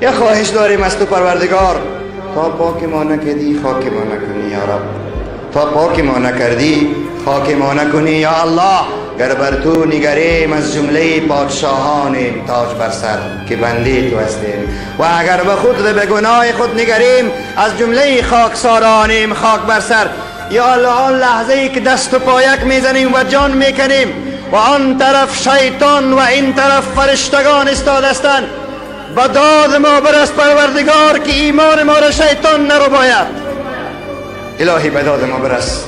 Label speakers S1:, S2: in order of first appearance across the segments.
S1: یک خواهش داریم از تو پروردگار، تا پاک ما نکردی خاک ما نکنی یا رب، تا پاک ما نکردی خاک ما نکنی یا الله. گر بر تو نگریم از جمله پادشاهانیم تاج بر سر که بنده تو هستیم، و اگر به خود و به گناه خود نگریم از جمله خاکسارانیم خاک بر سر. یا الله آن لحظه ای که دست و پایک میزنیم و جان میکنیم و آن طرف شیطان و این طرف فرشتگان استاد هستند، به داد ما برس پروردگار که ایمان ما را شیطان نرباید. الهی به داد ما برس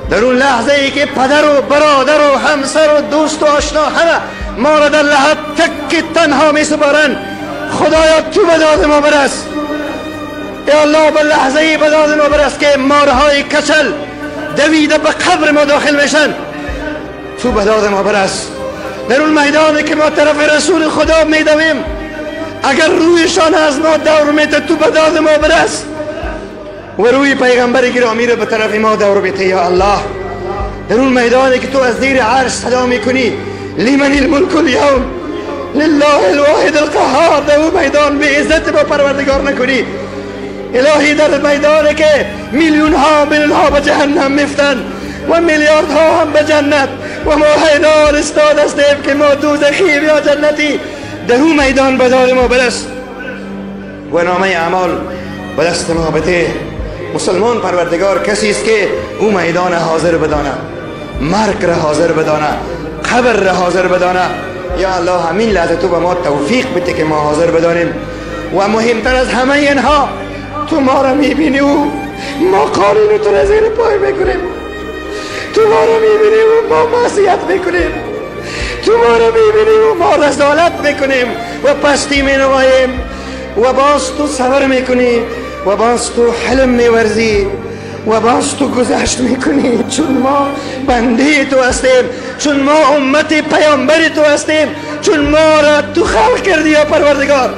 S1: در اون لحظه ای که پدر و برادر و همسر و دوست و آشنا همه ما را در لحد تک تنها می سپارند، خدایا تو به داد ما برس. یا الله به لحظه ای به داد ما برس که مارهای کچل دویده به قبر ما داخل میشن، تو به داد ما برس. در اون میدانی که ما طرف رسول خدا میدویم، اگر رویشان از ما دور میته تو به داد ما برس و روی پیغمبر گرامی را به طرف ما دور بیته. یا الله در اون میدانی که تو از زیر عرش صدا میکنی لمن الملک اليوم لله الواحد القهار، در اون میدان به عزت با پروردگار نکنی. الهی در میدانی که میلیون ها میلیون ها به جهنم میفتن و میلیاردها هم به جنت و ما حیران استاد هستیم که ما دوزخیم یا جنتی، در اون میدان به داد ما برس و نامه اعمال به دست ما بده. مسلمان پروردگار کسی است که او میدان حاضر بدانه، مرگ را حاضر بدانه، قبر را حاضر بدانه. یا الله همین لحظه تو به ما توفیق بده که ما حاضر بدانیم، و مهمتر از همه اینها تو ما را میبینی و ما قانون تو را زیر پای میکنیم، تو ما را میبینی و ما معصیت میکنیم، تو ما را میبینی و ما رذالت میکنیم و پستی مینماییم، و باز تو صبر میکنی و باز تو حلم میورزی و باز تو گذشت میکنی، چون ما بنده تو هستیم، چون ما امت پیامبر تو هستیم، چون ما را تو خلق کردی یا پروردگار.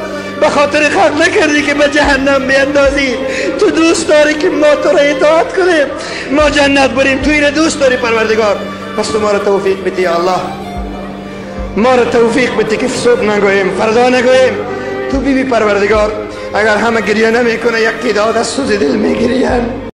S1: به خاطر خلق نکردی که به جهنم بیندازی، تو دوست داری که ما تو را اطاعت کنیم، ما جنت بریم، تو این دوست داری پروردگار. پس تو ما را توفیق بده یا الله، ما را توفیق بده که صبح نگوییم فردا نگوییم. تو بیبی پروردگار اگر همه گریه نمیکنه یک تعداد از سوز دل میگرین.